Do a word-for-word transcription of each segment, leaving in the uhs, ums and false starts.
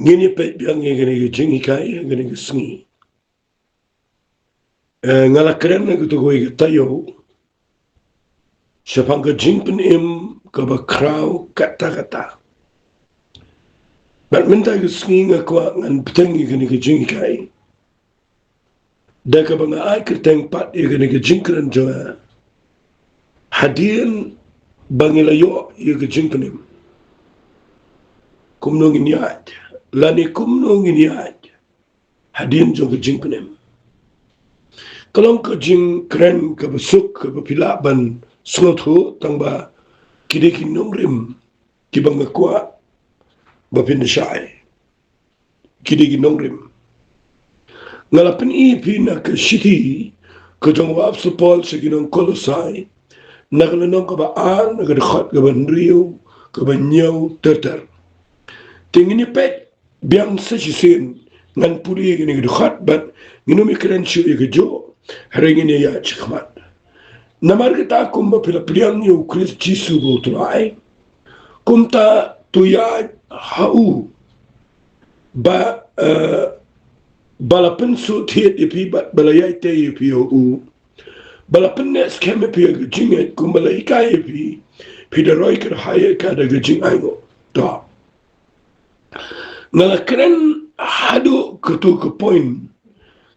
Ngin ïa peit biang ïa kane ka jinghikai ha kane ka sngi. Eh, nga la kren na kato kawei ka taïew shaphang ka jingpynim kaba khraw katta katta. Bad mynta ka sngi nga kwah ngan bteng ïa kane ka jinghikai da kaba nga ai kyrteng pat ïa kane ka jingkren jong nga, hadien ba ngi la ïoh ïa ka jingpynim, kumno ngin ïaid, lane kumno ngin ïaid hadien jong ka jingpynim. Ka long ka jingkren kaba suk kaba phi lah ban sngewthuh, tang ba ki dei ki nongrim kiba nga kwah ba phin shai. Ki dei ki nongrim. Nga la pyni ïa phi na ka shithi ka jong u Apostol Paul sha ki nong Kolosai, na ka lynnong kaba ar, na ka dkhot kaba hynriew, kaba hynñiew ter ter. Te ngin ïa peit biang sa shisien, ngan pule ïa kane ka dkhot bad ngin ym ïa kren shuh ïa kajuh, hynrei ngin ïa ïaid shakhmat. Namar kata, kumba phi la pdiang ïa u Khrist Jisu ba u Trai, kumta to ïaid ha u, ba, eh, ba la pynsuhthied ïa phi bad ba la ïaid tei ïa phi ha u, ba la pynneh skhem ïa phi ha ka jingngeit, kumba la hikai ïa phi, phi da roi kyrhai ïa ka da ka jingainguh. To, nga la kren haduh kato ka point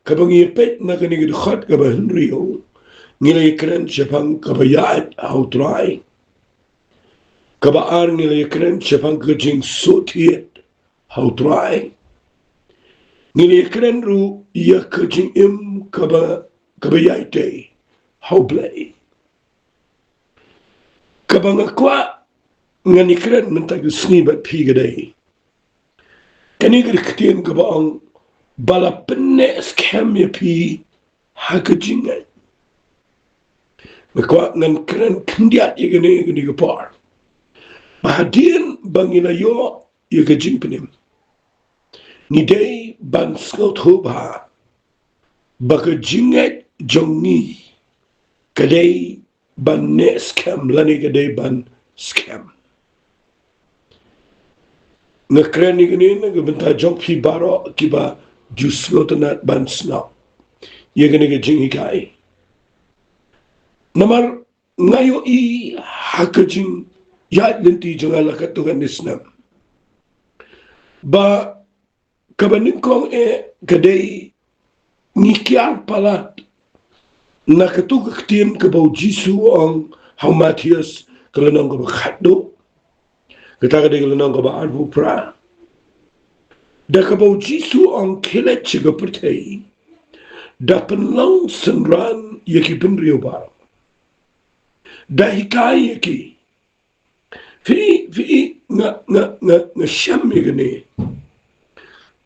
kaba ngi ïa peit na kane ka dkhot kaba hynriew. Ngi la ïa kren shaphang kaba ïaid ha u Trai. Kaba ar, ngi la ïa kren shaphang ka jingsuhthied ha u Trai. Ngi la ïa kren ruh ïa ka jingim kaba, kaba ïaid tei ha u Blei. Kaba nga kwah ngan ïa kren mynta ka sngi bad phi ka dei kane ka ktien kaba ong, ba la pynneh skhem ïa phi ha ka jingngeit. Nga kwah ngan kren khyndiat ïa kane, ïa kane ka por. Ba hadien ba ngi la ïoh ïa ka jingpynim, ngi dei ban sngewthuh ba, ba ka jingngeit jong ngi ka dei ban neh skhem, lane ka dei ban skhem. Nga kren ïa kane na ka bynta jong phi baroh kiba ju sngewtynnat ban sngap ïa kane ka jinghikai. Namar nga ïohi ha ka jingïaid lynti jong nga la katto katne snem, ba kaba nyngkong eh ka dei ngi kiar palat na kato ka ktien kaba u Jisu u ong ha u Mathaios ka lynnong kaba khatduh. Kata ka dei ka lynnong kaba arphew phra. Da kaba u Jisu u ong, khie leit sha ka pyrthei da pynlong synran ïa ki bynriew baroh, da hikai ïa ki. Phi, phi, nga, nga, nga, nga shem ïa kane.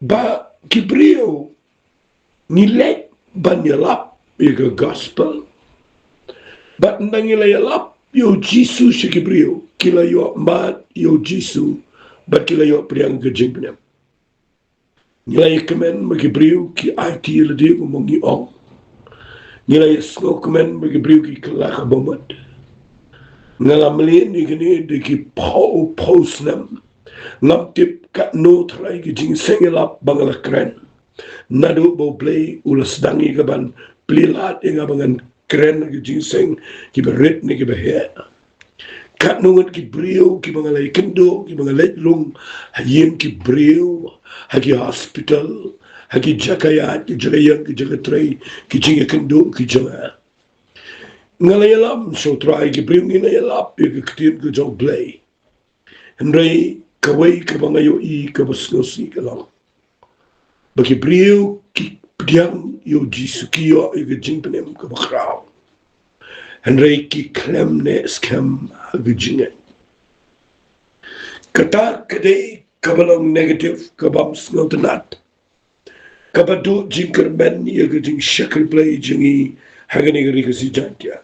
Ba ki briew ngi leit ban ïalap ïa ka gospel. Bad ynda ngi la ïalap ïa u Jisu sha ki briew, ki la ïoh mad ïa u Jisu bad ki la ïoh pdiang ka jingpynim. Ngi la ïa kmen ba ki briew ki aiti ïa lade kumba ngi ong. Ngi la ïa sngewkmen ba ki briew ki kylla ka bamut. Nga la mlien ïa kine da ki phew phew snem. Ngam tip katno trai ki jingïaseng ïalap ba nga la kren. Naduh ba u Blei u la sdang ïa ka ban plie lad ïa nga ba ngan kren ki jingïaseng kiba rit ne kiba heh. Katno ngut ki briew kiba nga la ïakynduh, kiba nga leit rung ha ïing ki briew, ha ki hospital, ha ki jaka ïaid, ki jaka ïeng, ki jaka trei, ki jingïakynduh ki jong nga. Nga la ïalam sha u Trai, ki briew ngi la ïalap ïa ka ktien ka jong u Blei. Hynrei kawei kaba nga ïohi kaba sngewsih ka long ba ki briew ki pdiang ïa u Jisu, ki ïoh ïa ka jingpynim kaba khraw, hynrei ki khlem neh skhem ha ka jingngeit. Kata ka dei kaba long negative, kaba ym sngewtynnat, kaba duh jingkyrmen ïa ka jingshakri Blei jong ngi ha kane ka ri Khasi Jaiñtia.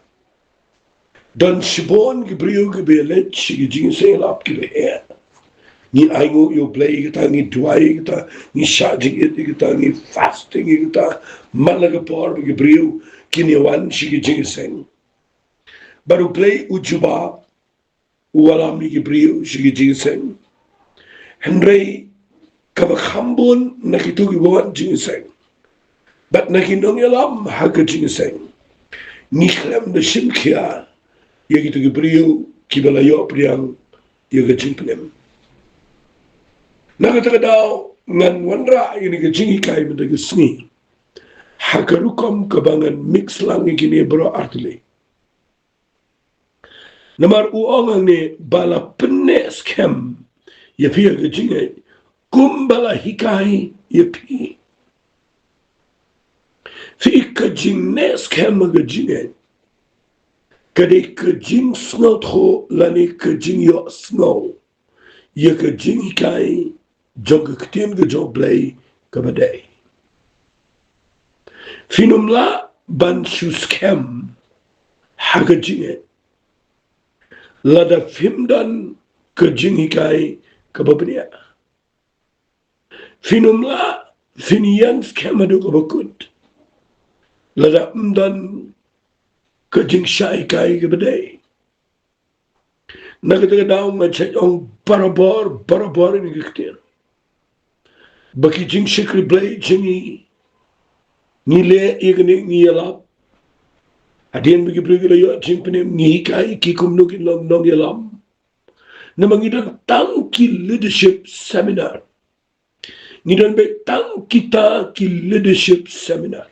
Don shibun ki briew kiba ïaleit sha ki jingïaseng ïalap kiba heh. Ngi ainguh ïa u Blei ïa kata, ngi duwai ïa kata, ngi shah jingit ïa kata, ngi fasting ïa kata, man la ka por ba ki briew kin ïawan sha ki jingïaseng. Bad u Blei u jubab, u wallam ïa ki briew sha ki jingïaseng. Hynrei kaba kham bun na kito kiba wan jingïaseng bad na ki nongïalam ha ka jingïaseng. Ngi khlem da shim khia ïa kito ki briew kiba la ïoh pdiang ïa ka jingpynim. Na kata ka daw ngan wanrah ïa kane ka jinghikai mynta ka sngi ha ka rukom kaba ngan mix lang ïa kine baroh artylli. Namar u ong hangne ba la pynneh skhem ïa phi ha ka jingngeit kumba la hikai ïa phi. Phi, ka jingneh skhem ha ka jingngeit ka dei ka jingsngewthuh lane ka jingïohsngew ïa ka jinghikai jong ka ktien ka jong U Blei kaba dei. Phin ym lah ban shu skhem ha ka jingngeit lada phim don ka jinghikai kaba bniah. Phin ym lah, phin ïeng skhem haduh kaba kut lada ym don ka jingshah hikai kaba dei. Na kata ka daw nga shait ong barabor, barabor ïa kane ka ktien ba ki jingshakri Blei jong ngi, ngi leh ïa kane, ngi ïalap. Hadien ba ki briew ki la ïoh jingpynim, ngi hikai ki kumno kin long nongïalam. Namar ngi don tang ki leadership seminar. Ngi don beit tang kita ki leadership seminar.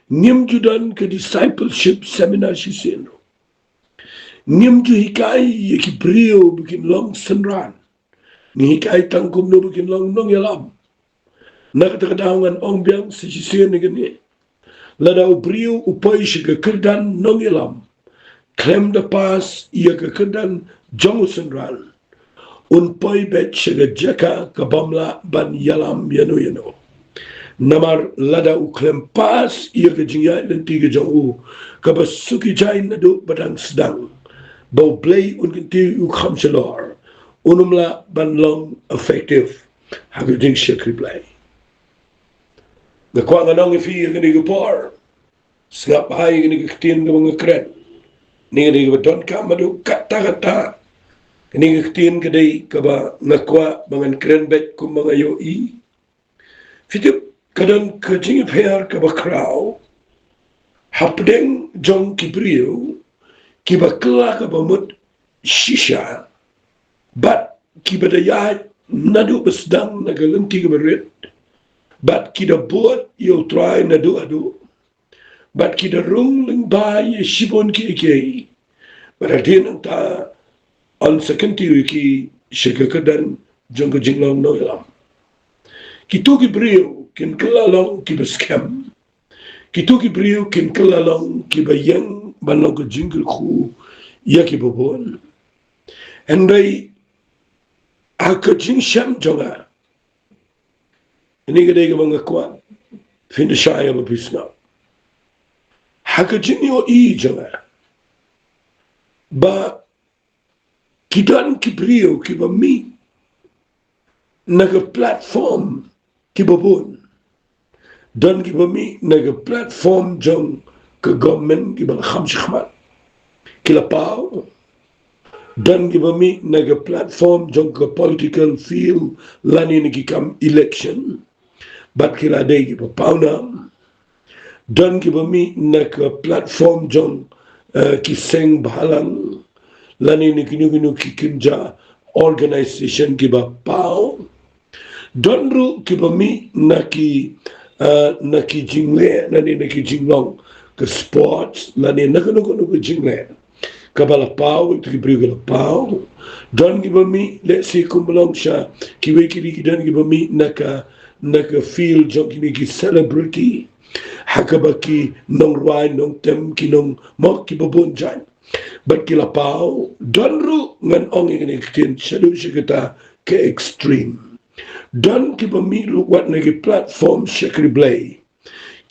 Ngim ju don ka discipleship seminar shisien ruh. Ngim ju hikai ïa ki briew ba kin long synran. Ngi hikai tang kumno ba kin long nongïalam. Na kata ka daw ngan ong biang sa shisien ïa kane. Lada u briew u poi sha ka kyrdan nongïalam khlem da pass ïa ka kyrdan jong u synran, un poi beit sha ka jaka kabym lah ban ïalam ïano ïano. Namar lada u khlem pass ïa ka jingïaid lynti ka jong u kaba suk ïa jaiñ naduh ba dang sdang ba U Blei un kyntiew ïa u kham shalor, un ym lah ban long effective ha ka jingshakri Blei. Nga kwah ngan ong ïa phi ha kane ka por, sngap bha ïa kane ka ktien kaba nga kren. Kane ka dei kaba donkam haduh katta katta. Kane ka ktien ka dei kaba nga kwah ba ngan kren beit kumba nga ïohi. Phi tip, ka don ka jingïapher kaba khraw hapdeng jong ki briew kiba kylla kaba mut shisha bad kiba da ïaid naduh ba sdang na ka lynti kaba rit bad ki da bud ïa U Trai naduh haduh bad ki da rung lyngba ïa shibun kiei kiei. Bad hadien nangta yn sa kyntiew ïa ki sha ka kyrdan jong ka jinglong nongïalam. Kito ki briew kin kylla long kiba skhem. Kito ki briew kin kylla long kiba ïeng ban long ka jingkyrkhu ïa kiba bun. Hynrei ha ka jingshem jong nga, kane ka dei kaba nga kwah phin da shai ba phi sngap. Ha ka jingïohi jong nga ba ki don ki briew kiba mih na ka platform kiba bun. Don kiba mih na ka platform jong ka government kiba la kham shakhmat, ki la paw. Don kiba mih na ka platform jong ka political field lane na ki kam election bad ki la dei kiba pawnam. Don kiba mih na ka platform jong, eh, ki seng bhalang lane na kino kino ki kynja organization kiba paw. Don ruh kiba mih na ki, eh, na ki jingleh lane na ki jinglong ka sports lane na kano kano ka jingleh kaba la paw, ïa ki briew ki la paw. Don kiba mih, let's say, kumba long sha kiwei ki ri, ki don kiba mih na ka, na ka field jong kine ki celebrity ha kaba ki nongrwai, nongtem, ki nong, mo, kiba bun jait bad ki la paw. Don ruh, ngan ong ïa kane ka ktien, shaduh sha kata ka extreme. Don kiba mih ruh wat na ki platform shakri Blei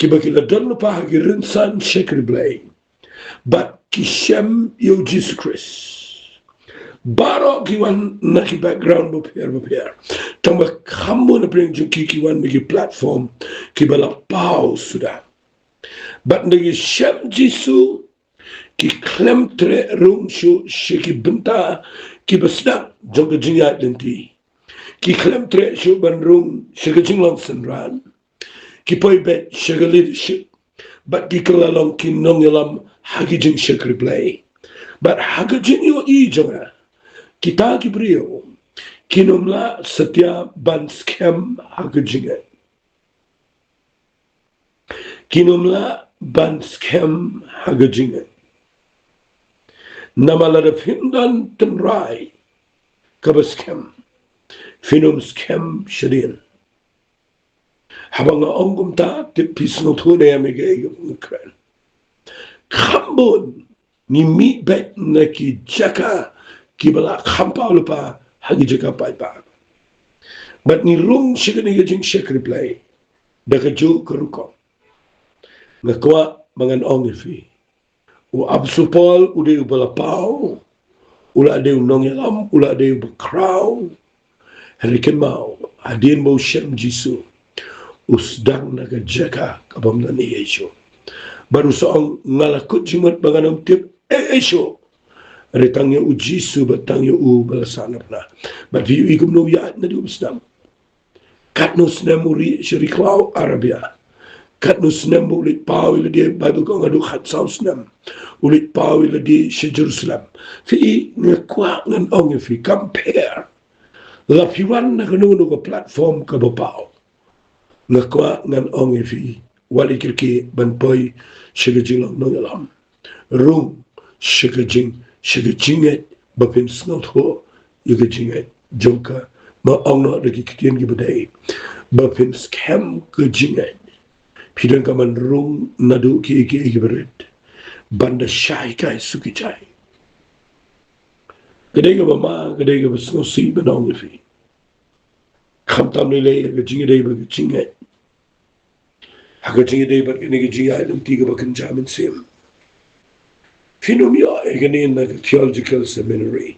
kiba ki la don lypa ha ki rynsan shakri Blei bad ki shem ïa U Jisu Khrist. Baroh ki wan na ki background bapher bapher, tang ba kham bun na pdeng jong ki ki wan na ki platform kiba la paw suda. Bad ynda ki shem Jisu, ki khlem treh rung shuh sha ki bynta kiba sdang jong ka jingïaid lynti. ki khlem treh shuh ban rung sha ka jinglong synran. Ki poi beit sha ka leadership, bad ki kylla long ki nongïalam ha ki jingshakri Blei. Bad ha ka jingïohi jong nga, kita ki briew kin ym lah satia ban skhem ha ka jingngeit. Kin ym lah ban skhem ha ka jingngeit. Namar lada phin don tynrai kaba skhem, phin ym skhem shadien. Haba nga ong kumta, tip phi sngewthuh ne em ïa kaei kaba nga kren. Kham bun ngi mih beit na ki jaka kiba la kham paw lypa ha ki jaka paidbah. Bad ngi rung sha kane ka jingshakri Blei da kajuh ka rukom. Nga kwah ba ngan ong ïa phi, u Apostol Paul u dei uba la paw, u la dei u nongïalam, u la dei uba khraw. Hynrei kynmaw, hadien ba u shem Jisu, u sdang na ka jaka kabym don ei ei shuh. Bad u sa ong, nga la kut jingmut ba ngan ym tip ei ei shuh. Hynrei tang ïa u Jisu bad tang ïa u ba la sahnarphna. Bad phi ïohi kumno u ïaid naduh ba sdang. Katno snem u rieh sha ri khlaw Arabia. Katno snem ba u leit paw ïa lade, Baibl ka ong haduh khatsaw snem u leit paw ïa lade sha Jerusalem. Phi i, nga kwah ngan ong ïa phi, compare. La phi wan na kano kano ka platform kaba paw, nga kwah ngan ong ïa phi, wat leit kyrkieh ban poi sha ka jinglong nongïalam. Rung sha ka jing, sha ka jingngeit ba phin sngewthuh ïa ka jingngeit jong ka. Ma ong noh da ki ktien kiba dei, ba phin skhem ka jingngeit. Phi donkam ban rung naduh kiei kiei kiba rit ban da shai kai suki jai. Ka dei kaba ma, ka dei kaba sngewsih ban ong ïa phi. Khamtam lei lei ka jingïadei bad ka jingngeit. Ha ka jingïadei bad kane ka jingïaid lynti kaba kynja mynsiem, phin ym ïoh ïa kane na ka theological seminary.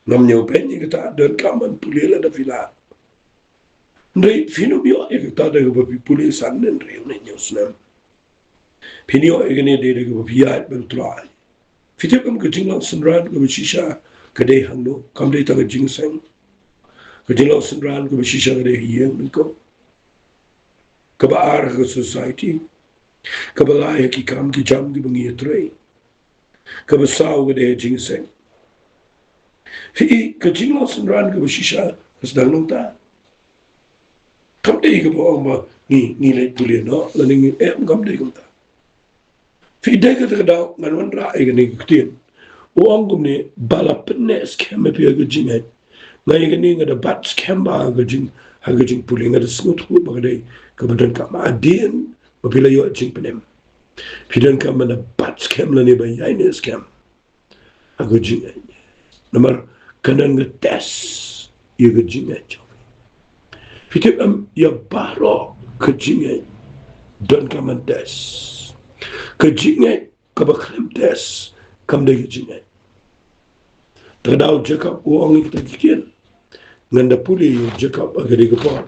Ngam ñiew beiñ ïa kata, donkam ban pule lada phi lah. Hynrei phin ym ïoh ïa kata da kaba phi pule san hynriew ne hynñiew snem. Phin ïoh ïa kane dei da kaba phi ïaid bad U Trai. Phi tip em, ka jinglong synran kaba shisha ka dei hangno? Kam dei tang ka jingïaseng. Ka jinglong synran kaba shisha ka dei ha ïing, nyngkong. Kaba ar ha ka society. Kaba lai ha ki kam ki jam kiba ngi ïatrei. Kaba saw ka dei ha jingïaseng. Phi i, ka jinglong synran kaba shisha ka sdang nangta. Kam dei kaba ong ba ngi, ngi leit pule noh lane ngi, em, kam dei kumta. Phi, dei kata ka daw ngan wanrah ïa kane ka ktien. U ong kumne, ba la pynneh skhem ïa phi ha ka jingngeit. Nga ïa kane nga da bat skhem ba ha ka jing, ha ka jingpule, nga da sngewthuh ba ka dei kaba donkam. Hadien ba phi la ïoh jingpynim, phi donkam ban da bat skhem lane ba ïaineh skhem ha ka jingngeit. Namar ka nang ka test ïa ka jingngeit jong phi. Phi tip em, ïa baroh ka jingngeit donkam ban test. Ka jingngeit kaba khlem test kam dei ka jingngeit. Te ka daw Jakob u ong ïa kita ki ktien. Ngan da pule ïa u Jakob ha kane ka por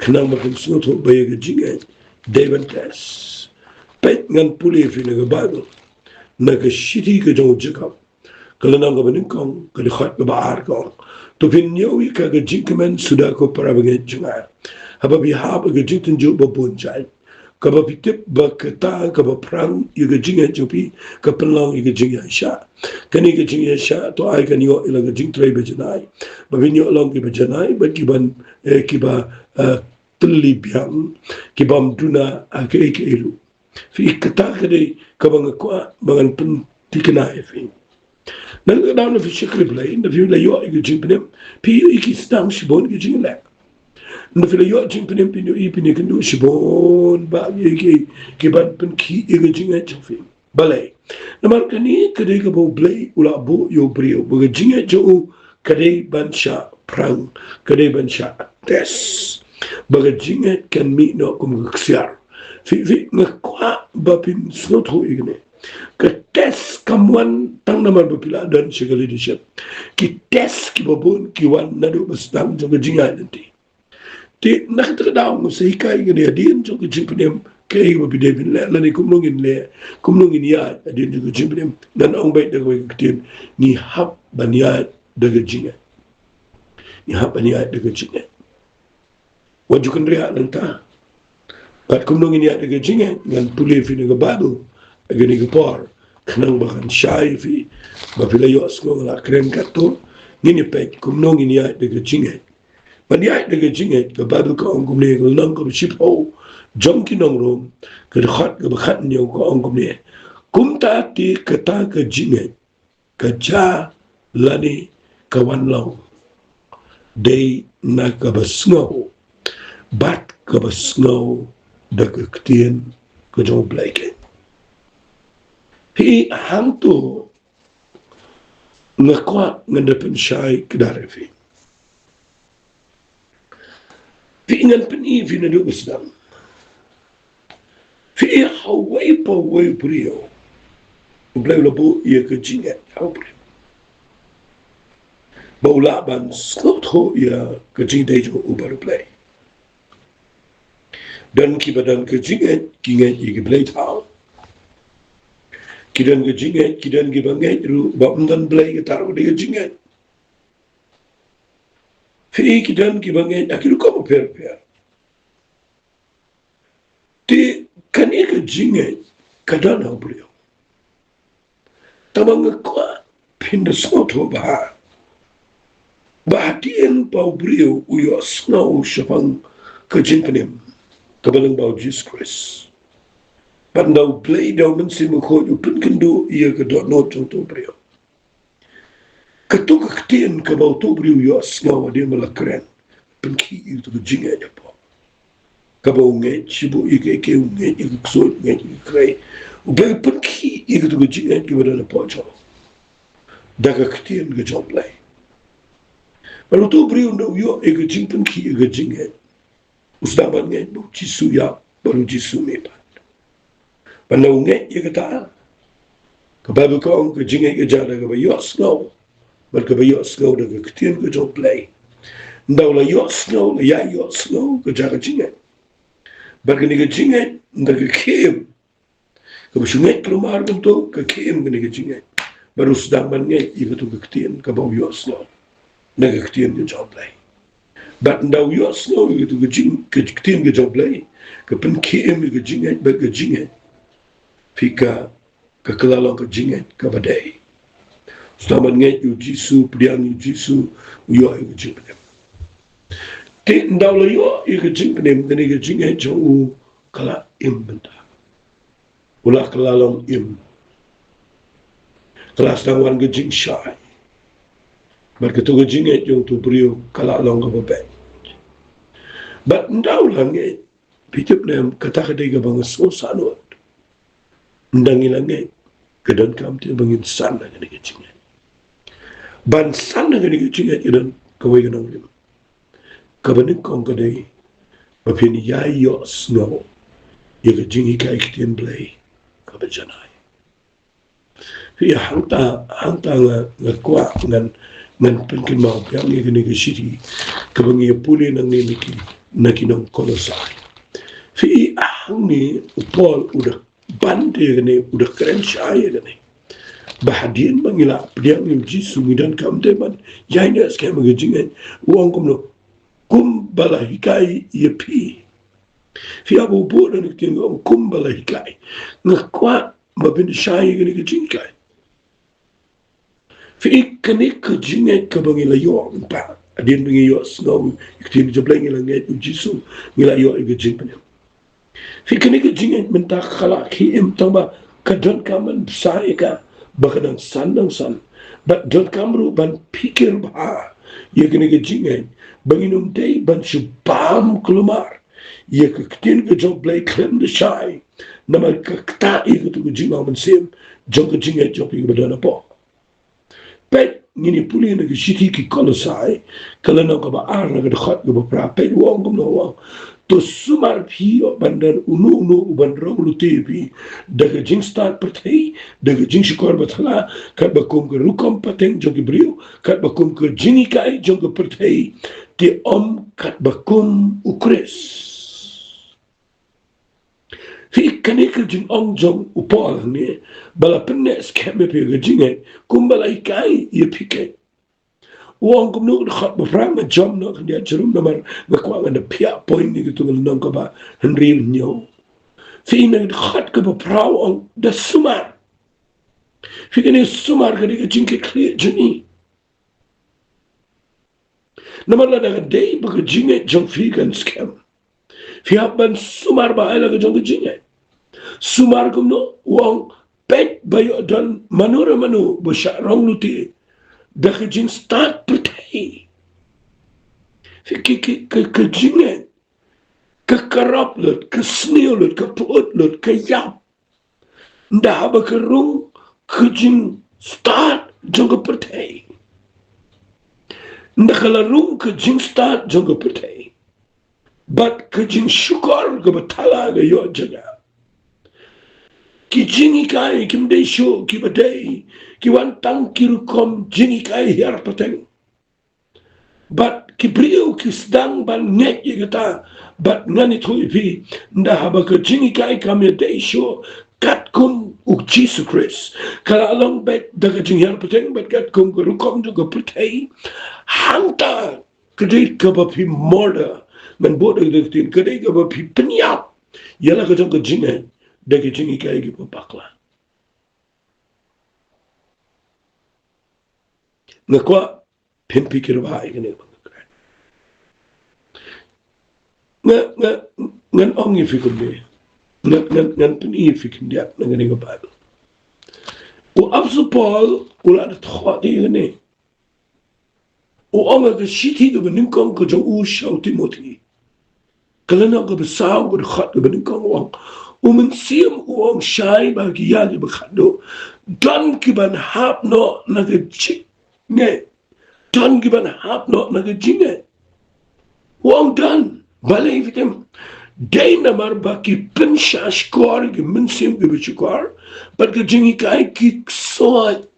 khnang ba phin sngewthuh ba ïa ka jingngeit dei ban test. Peit, ngan pule ïa phi na ka Baibl, na ka shithi ka jong u Jakob, ka lynnong kaba nyngkong, ka dkhot kaba ar ka ong: To phin ñiew ïa ka, ka jingkmen, suda ko para bangeit jong nga, haba phi hap ha ka jingtynjuh ba bun jait, kaba phi tip ba kata kaba phrang ïa ka jingngeit jong phi ka pynlong ïa ka jingïaishah. Kane ka jingïaishah to ai kan ïoh ïa la ka jingtrei ba janai, ba phin ïoh long kiba janai bad kiban, eh, kiba, eh, tylli biang, kibym duna ha kaei kaei ruh. Phi, kata ka dei kaba nga kwah ba ngan pynthikna ïa phi. Nangta ka daw, lada phi shakri Blei, lada phi la ïoh ïa ka jingpynim, phi ïohi ki sdang shibun ki jingleh. Lada phi la ïoh jingpynim, phi ïohi phin ïakynduh shibun ba ïa ki, kiban pynkhih ïa ka jingngeit jong phi. Balei? Namar kane ka dei kaba U Blei u la buh ïa u briew, ba ka jingngeit jong u ka dei ban shah phrang, ka dei ban shah test, ba ka jingngeit kan mih noh kum ka ksiar. Phi, phi, nga kwah ba phin sngewthuh ïa kane. Ka test kam wan tang namar ba phi la don sha ka leadership. Ki test kiba bun ki wan naduh ba sdang jong ka jingïaid lynti. Te na kata ka daw nga sa hikai ïa kane hadien jong ka jingpynim, kaei ba phi dei ban leh lane kumno ngin leh, kumno ngin ïaid hadien jong ka jingpynim. Ngan ong beit da kawei ka ktien, ngi hap ban ïaid da ka jingngeit. ngi hap ban ïaid da ka jingngeit. Wat ju kynriah nangta. Bad kumno ngin ïaid da ka jingngeit? Ngan pule phi na ka Baibl ha kane ka por, khnang ba kan shai phi, ba phi la ïohsngew, la kren katto. Ngin ïa peit kumno ngin ïaid da ka jingngeit. Ban ïaid da ka jingngeit, ka Baibl ka ong kumne, ka lynnong kaba shiphew jong ki nong Rom, ka dkhot kaba khathynñiew, ka ong kumne: Kumta te kata ka jingngeit ka jia lane ka wan long, dei na kaba sngew, bad kaba sngew da ka ktien ka jong U Blei keiñ. Phi, hangto nga kwah ngan da pynshai kdar ïa phi. Phi, ngan pyni phi naduh ba sdang. Phi, ha uwei pa uwei u briew, U Blei u la buh ïa ka jingngeit ha u briew, ba u lah ban sngewthuh ïa ka jingdei jong u bad U Blei. Don kiba don ka jingngeit, ki ngeit ïa ki blei thaw. Ki don ka jingngeit, ki don kiba ngeit ruh ba ym don Blei, kata ruh ka dei ka jingngeit. Phi, ki don kiba ngeit ha ki rukom bapher bapher. Te kane ka jingngeit ka don ha u briew. Tangba nga kwah phin da sngewthuh bha, ba hadien ba u briew u ïohsngew shaphang ka jingpynim kaba lyngba U Jisu Khrist, bad ynda U Blei da U Mynsiem Bakhuid u pynkynduh ïa ka dohnud jong uto u briew, kato ka ktien kaba uto u briew u ïohsngew hadien ba la kren, pynkhih ïa kato ka jingngeit hapoh. Kaba u ngeit shibun ïa kiei kiei, u ngeit ïa ka ksuid, u ngeit ïa ka khrei, U Blei u pynkhih ïa kato ka jingngeit kaba don hapoh jong u da ka ktien ka jong U Blei. Bad uto u briew ynda u ïoh ïa ka jingpynkhih ïa ka jingngeit, u sdang ban ngeit ba U Jisu u ïap, bad U Jisu u mihpat. Bad ynda u ngeit ïa kata, ka Baibl ka ong ka jingngeit ka jia da kaba ïohsngew, bad kaba ïohsngew da ka ktien ka jong U Blei. Ynda u la ïohsngew, la ïai ïohsngew, ka jia ka jingngeit. Bad kane ka jingngeit, ynda ka khie im, kaba shu ngeit kulmar kumto, ka khie im kane ka jingngeit, bad u sdang ban ngeit ïa kato ka ktien kaba u ïohsngew na ka ktien ka jong U Blei. Bad ynda u ïohsngew ïa kato ka jing, ka ktien ka jong U Blei, ka pynkhie im ïa ka jingngeit, bad ka jingngeit, phi, ka, ka kylla long ka jingngeit kaba dei. U sdang ban ngeit ïa U Jisu, pdiang ïa U Jisu, u ïoh ïa ka jingpynim. Te ynda u la ïoh ïa ka jingpynim, kane ka jingngeit jong u ka la im bynta. U la kylla long im. Ka la sdang wan ka jingshai. Bad kato ka jingngeit jong uto u briew ka la long kaba beit. Bad ynda u la ngeit, phi tip ne em, kata ka dei kaba nga sngewsarong. Ynda ngi la ngeit, ka donkam te ba ngin san na kane ka jingngeit. Ban san na kane ka jingngeit ka don kawei ka nongrim. Kaba nyngkong ka dei ba phin ïai ïohsngew ïa ka jinghikai ktien Blei kaba janai. Phi, hangta, hangta nga, nga kwah ngan, ngan pynkynmaw biang ïa kane ka shithi kaba ngi ïa pule nangne na ki, na ki nong Kolosai. Phi, hangne u Paul u da ban te ïa kane, u da kren shai ïa kane, ba hadien ba ngi la pdiang ïa U Jisu, ngi donkam te ban ïaineh skhem ha ka jingngeit. U ong kumno? Kumba la hikai ïa phi. Phi, haba u buh da kane ka ktien, u ong kumba la hikai. Nga kwah ba phin shai ïa kane ka jinghikai. Phi, kane ka jingngeit kaba ngi la ïoh mynta, hadien ba ngi ïohsngew ïa ka ktien jong U Blei, ngi la ngeit ïa U Jisu, ngi la ïoh ïa ka jingpynim. Phi, kane ka jingngeit mynta ka la khie im, tangba ka donkam ban bsa ïa ka, ba ka nang san nang san. Bad donkam ruh ban phikir bha ïa kane ka jingngeit, ba ngin ym dei ban shu bam kulmar ïa ka ktien ka jong U Blei khlem da shai. Namar ka ktah ïa kato ka jinglong mynsiem jong ka jingngeit jong phi kaba don hapoh. Peit, ngin ïa pule na ka shithi ki Kolosai, ka lynnong kaba ar, na ka dkhot kaba phra. Peit, u ong kumno, u ong: To sumar phi ïoh ban don uno uno uban rong lute ïa phi da ka jingstad pyrthei, da ka jingshukor bathala, katba kum ka rukom pateng jong ki briew, katba kum ka jinghikai jong ka pyrthei, te ym katba kum U Khrist. Phi, kane ka jingong jong u Paul hangne, ba la pynneh skhem ïa phi ha ka jingngeit, kumba la hikai ïa phi keiñ. U ong kumno ka dkhot ba phra, nga jam noh khyndiat jarum namar nga kwah ngan da phiah point ïa katu ka lynnong kaba hynriew hynñiew. Phi, na ka dkhot kaba phra u ong da sumar. Phi, kane sumar ka dei ka jingkitkhlieh jong ngi. Namar lada ka dei ba ka jingngeit jong phi kan skhem, phi hap ban sumar ba ai la ka jong ka jingngeit. Sumar kumno? U ong, peit ba ïoh don mano re mano ba shah rong lute da ka jingstad pyrthei. Phi, ki, ki, ka, ka jingngeit ka karap lut, ka sniew lut, ka pyut lut, ka ïap. Ynda haba ka rung ka jingstad jong ka pyrthei. Ynda ka la rung ka jingstad jong ka pyrthei, bad ka jingshukor kaba thala ka ïoh jingeh, ki jinghikai kim dei shuh kiba dei, ki wan tang ki rukom jinghikai hiar pateng. Bad ki briew ki sdang ban ngeit ïa kata. Bad ngan ïathuh ïa phi, ynda haba ka jinghikai kam ïadei shuh katkum u Jisu Khrist, ka la long beit da ka jinghiar pateng bad katkum ka rukom jong ka pyrthei, hangta ka dei kaba phi murder. Ngan bud da ka ktien, ka dei kaba phi pynïap ïa la ka jong ka jingngeit da ka jinghikai kaba bakla. Nga kwah phin pyrkhat bha ïa kane. Nga, nga, ngan ong ïa phi kumne. Ngan, ngan, ngan pyni ïa phi khyndiat na kane ka Baibl. U Apostol Paul u la da thoh ïa kane. U ong ha ka shithi kaba nyngkong ka jong u sha u Timothi, ka lynnong kaba saw, ka dkhot kaba nyngkong, u ong, U Mynsiem u ong shai ba ha ki ïa kiba khatduh don ki ban hap noh na ka jingngeit. Don ki ban hap noh na ka jingngeit. U ong don. Balei, phi tip? Dei namar ba ki pynshah shkor ïa ki mynsiem kiba shukor bad ka jinghikai ki ksoid.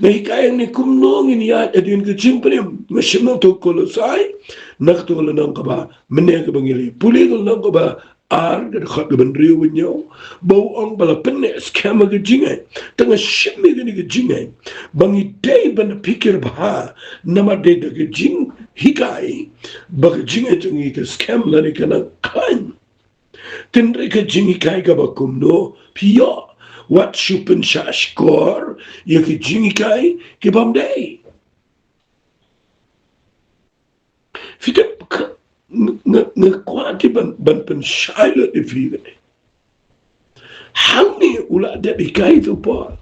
Nga hikai hangne kumno ngin ïaid hadien ka jingpynim. Nga shim na ka Kolosai, na kato ka lynnong kaba mynne kaba ngi la pule, ka lynnong kaba ar, ka dkhot kaba hynriew, hynñiew, ba u ong ba la pynneh skhem ha ka jingngeit. Te nga shim ïa kane ka jingngeit ba ngi dei ban pyrkhat bha, namar dei da ka jinghikai ba ka jingngeit jong ngi ka skhem lane ka nang khlaiñ. Hynrei ka jinghikai kaba kumno? Phi ïoh, wat shu pynshah shkor ïa ki jinghikai ki bym dei. Phi tip, nga, nga, nga kwah te ban, ban pynshai lut ïa phi kane. Hangne u la dep hikai u Paul.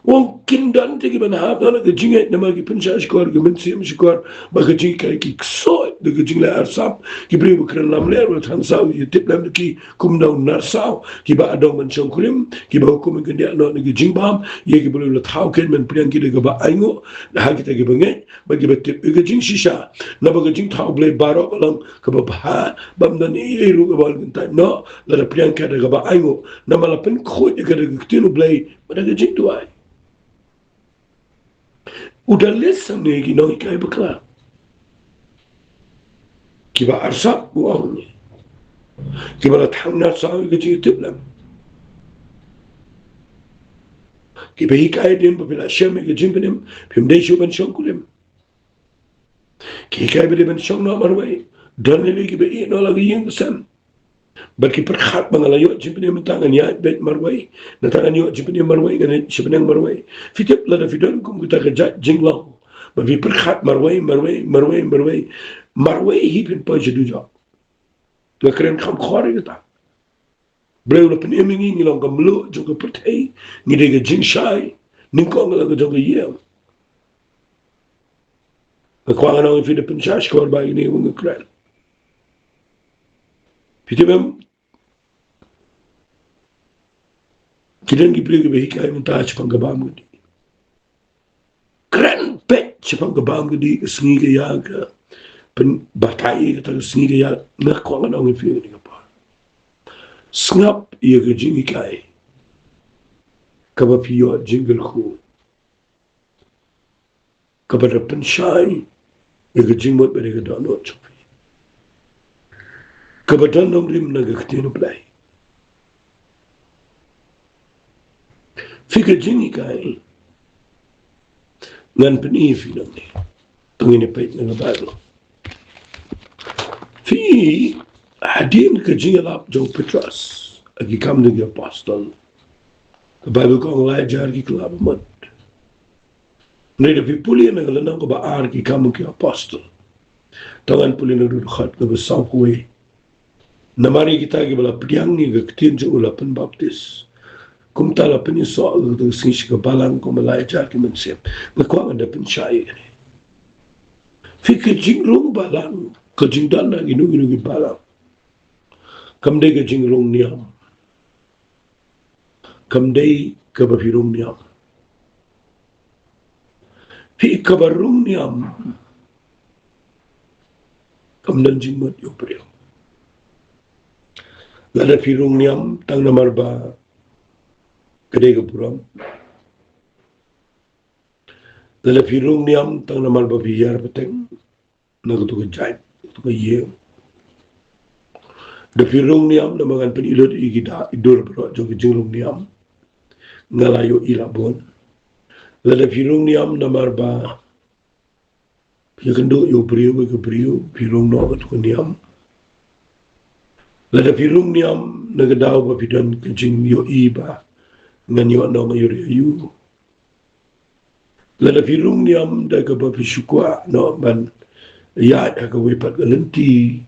U ong kin don te ki ban hap noh na ka jingngeit namar ki pynshah shkor, ki mynsiem shkor bad ka jinghikai ki ksoid da ka jingleh arsap. Ki briew ba kren lamler, ba thaw saw, ïa tip lem da ki kum u nongnar saw, kiba adong ban shongkurim, kiba hukum ïa ki khyndiat noh na ka jingbam, ïa kiba la thaw khein ban pdiang ki da kaba ainguh ha kita kiba ngeit bad kiba tip ïa ka jingshisha. Naba ka jingthaw Blei baroh ka long kaba bha, bym don ei ei ruh kaba kyntait noh lada pdiang ka da kaba ainguh, namar la pynkhuid ïa ka da ka ktien U Blei bad da ka jingduwai. U da list hangne ki nonghikai bakla, kiba arsap, u ong hangne, kiba la thaw nar saw ïa ka jingïatiplem, kiba hikai hadien ba phi la shem ïa ka jingpynim phim dei shuh ban shongkurim. Ki hikai ba dei ban shong noh marwei. Don lei lei kiba ïeh noh la ka ïing ka sem bad ki pyrkhat ba nga la ïoh jingpynim mynta ngan ïaid beit marwei, nangta ngan ïoh jingpynim marwei ngan ïaid shaphrang marwei. Phi tip, lada phi don kum kata ka jait jinglong ba phi pyrkhat marwei, marwei, marwei, marwei, marwei hi phin poi sha dujok. Nga kren kham khor ïa kata. Blei u la pynim ïa ngi, ngi long ka mluh jong ka pyrthei, ngi dei ka jingshai nyngkong la ka jong ka ïing. Nga kwah ngan ong ïa phi, da pynshah shkor bha ïa kine ba nga kren. Phi tip em, ki don ki briew kiba hikai mynta shaphang ka bam ka dih. Kren beit shaphang ka bam ka dih, ka sngi ka ïa ka pynbatai, kata ka sngi ka ïa. Nga kwah ngan ong ïa phi ïa kane ka por, sngap ïa ka jinghikai kaba phi ïoh jingkyrkhu, kaba da pynshai ïa ka jingmut bad ïa ka dohnud jong phi, kaba don nongrim na ka ktien U Blei. Phi, ka jinghikai Ngan pyni ïa phi nangne. Tang ïa peit na ka Baibl. Phi, hadien ka jingïalap jong u Petros ha Ki Kam jong ki Apostol, ka Baibl ka ong la hajar ki kylla bamut. Hynrei da phi pule na ka lynnong kaba ar, Ki Kam ki Apostol, tang ngan pule na ka dkhot kaba saw kawei. Namar ïa kita kiba la pdiang ïa ka ktien jong u la pynbaptis, kumta la pynïasoh ïa ka sngi sha ka balang kum la hajar ki mynsiem. Nga kwah ngan da pynshai ïa kane. Phi, ka jingrung balang, ka jingdon na kino kino ki balang, kam dei ka jingrung niam. Kam dei kaba phi rung niam. Phi, kaba rung niam kam don jingmut ïa u briew. Lada phi rung niam tang namar ba ka dei ka burom, lada phi rung niam tang namar ba phi hiar pateng na katu ka jait, katu ka ïing, da phi rung niam namar ngan pynïaid lut ïa ki da, i dur baroh jong ka jingrung niam, nga la ïohi la bun. Lada phi rung niam namar ba phi ïakynduh ïa u briew, ïa ka briew, phi rung noh katu ka niam. Lada phi rung niam na ka daw ba phi don ka jingïohi ba ngan ïoh nong ïa u briew. Lada phi rung niam da kaba phi shu kwah noh ban ïaid ha kawei pat ka lynti,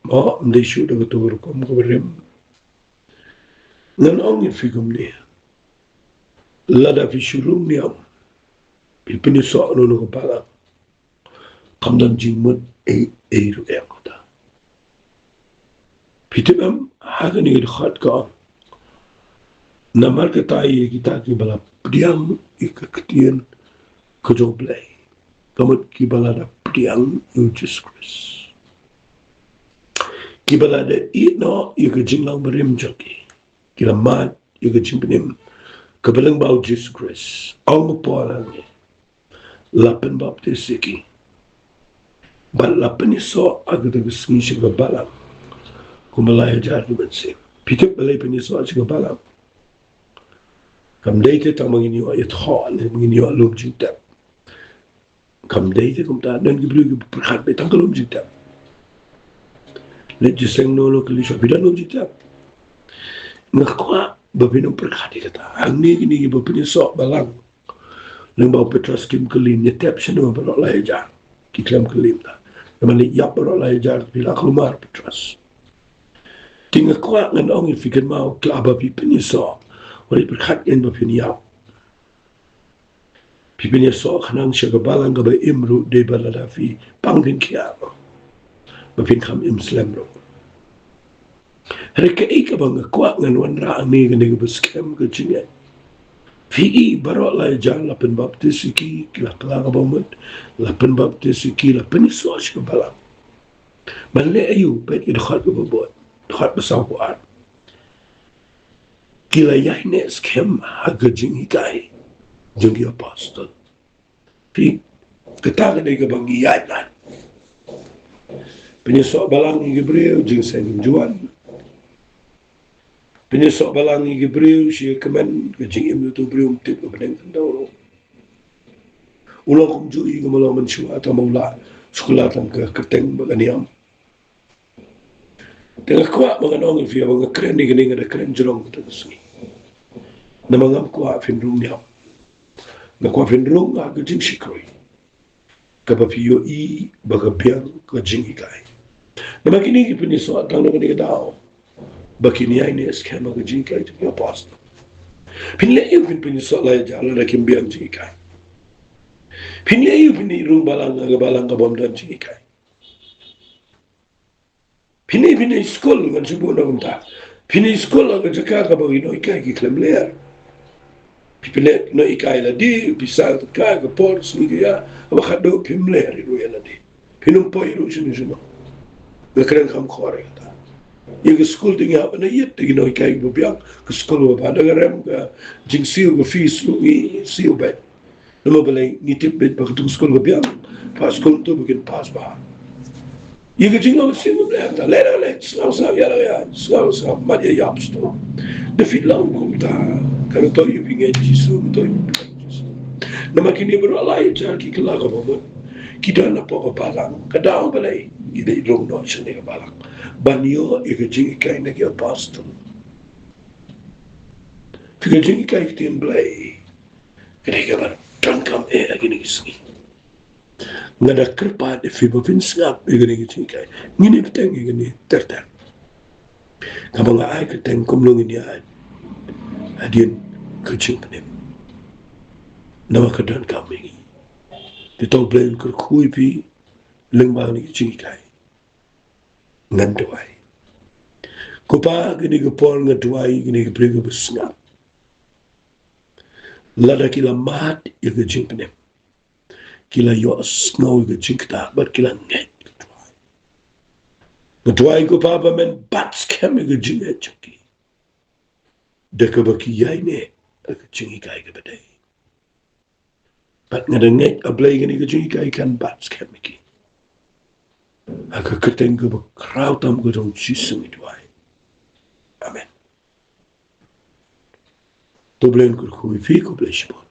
mo, ym dei shuh da katu ka rukom kaba rim. Ngan ong ïa phi kumne. Lada phi shu rung niam, phi pynïasoh noh na ka balang, kam don jingmut ei ei ruh ïa kata. Phi tip em, ha kane ka dkhot ka ong, namar kata ïa kita kiba la pdiang ïa ka ktien ka jong U Blei, ka mut kiba la da pdiang ïa u Jisu Khrist, kiba la da ïehnoh ïa ka jinglong barim jong ki, ki la mad ïa ka jingpynim kaba lyngba u Jisu Khrist. Ong u Paul hangne, la pynbaptis ïa ki bad la pynïasoh ha kata ka sngi sha ka balang kum la hajar ki mynsiem. Phi tip balei pynïasoh sha ka balang? Kam dei te tang ba ngin ïoh ïathoh ne ba ngin ïoh lum jingtep. Kam dei te kumta, don ki briew kiba pyrkhat ba tang ka lum jingtep. Leit jingïaseng noh, leit kylli shuwa, phi don lum jingtep? Nga kwah ba phin ym pyrkhat ïa kata. Hangne kine kiba pynïasoh balang lyngba u Petros kim kylli, ngi tep shano baroh lai hajar? Ki khlem kylli kumta. Namar leit ïap baroh lai hajar, phi la kulmar Petros. Te nga kwah ngan ong ïa phi, kynmaw, haba phi pynïasoh, wat leit pyrkhat ïa ba phin ïap. Phi pynïasoh khnang sha ka balang kaba im ruh, dei ba lada phi pang, phin khiah ruh, ba phin kham im slem ruh. Hynrei kaei kaba nga kwah ngan wanrah hangne, kane kaba skhem ka jingngeit. Phi i, baroh lai hajar la pynbaptis ïa ki, ki la kylla ka bamut, la pynbaptis ïa ki, la pynïasoh sha ka balang. Ban leh aïu? Peit ki dkhot kaba bud, dkhot ba saw phew ar. Ki la ïaineh skhem ha ka jinghikai jong ki apostol. Phi, kata ka dei kaba ngi ïaid lad. Pynïasoh balang ïa ki briew, jingïaseng kim ju wan. Pynïasoh balang ïa ki briew, shi kmen ka jingim uto u briew, ym tip ka bneng khyndew ruh. U long kumjuh ïa ka, ma long mynshuwa, tang ba u la sukla tang ka kyrteng bad ka niam. Te nga kwah ba ngan ong ïa phi, ba nga kren ïa kane, nga da kren jrong kata ka sngi. Namar ngam kwah phin rung niam. Nga kwah phin rung ha ka jingshakri kaba phi ïohi ba ka biang ka jinghikai. Namar kine ki pynïasoh tang na kane ka daw ba kin ïaineh skhem ha ka jinghikai jong ki apostol. Phin leh aïu phin pynïasoh lai hajar lada kim biang jinghikai? Phin leh aïu phin ïa rung balang ha ka balang kabym don jinghikai? Phin ïa, phin ïa skul, ngan shu buh noh kumta. Phin ïa skul ha ka jaka kaba ki nonghikai ki khlem ler. Phi, phin ïa nonghikai lade, phi sah ka, ka por, sngi ka ïa, haba khatduh phim ler ruh ïa lade. Phin ym poi ruh shano shano. Nga kren kham khor ïa kata. Ïa ka skul te ngi hap ban ïa, te ki nonghikai kiba biang, ka skul ba bha, da ka rem ka jingsiew, ka fees ruh ngi siew beit. Namar balei? Ngi tip beit ba katu ka skul ka biang. Phah skul to ba kin pass bha. Ïa ka jinglong sien, ngam leh hangta. Leh da leh, sngap sngap, ïa da ïa, sngap sngap, mat ïa ïap shuh. Da phi long kumta, ka ngi to ïa phi ngeit Jisu, ngi to ïa phi ngeit Jisu. Namar kine baroh lai hajar ki kylla kaba mut ki don hapoh ka balang, ka daw balei ki dei rung noh sha kane ka balang ban ïoh ïa ka jinghikai na ki apostol? Phi, ka jinghikai ka ktien Blei ka dei kaba donkam eh ha kine ki sngi. Nga da kyrpad ïa phi ba phin sngap ïa kane ka jinghikai. Ngin ïa bteng ïa kane ter ter. Kaba nga ai kyrteng kumno ngin ïa ai hadien ka jingpynim. Namar ka donkam ïa ngi. Te to U Blei un kyrkhu ïa phi lyngba kane ka jinghikai. Ngan duwai. Ko Pa, kane ka por nga duwai ïa kane ka briew kaba sngap. Lada ki la mad ïa ka jingpynim, ki la ïohsngew ïa ka jingktah bad ki la ngeit, nga duwai. Nga duwai ko Pa ba men bat skhem ïa ka jingngeit jong ki da kaba ki ïaineh ïa ka jinghikai kaba dei. Bad nga da ngeit, A Blei, kane ka jinghikai kan bat skhem ïa ki. Ha ka kyrteng kaba khraw tam ka jong U Jisu nga duwai. Amen. To U Blei un kyrkhu ïa phi, khublei shibun.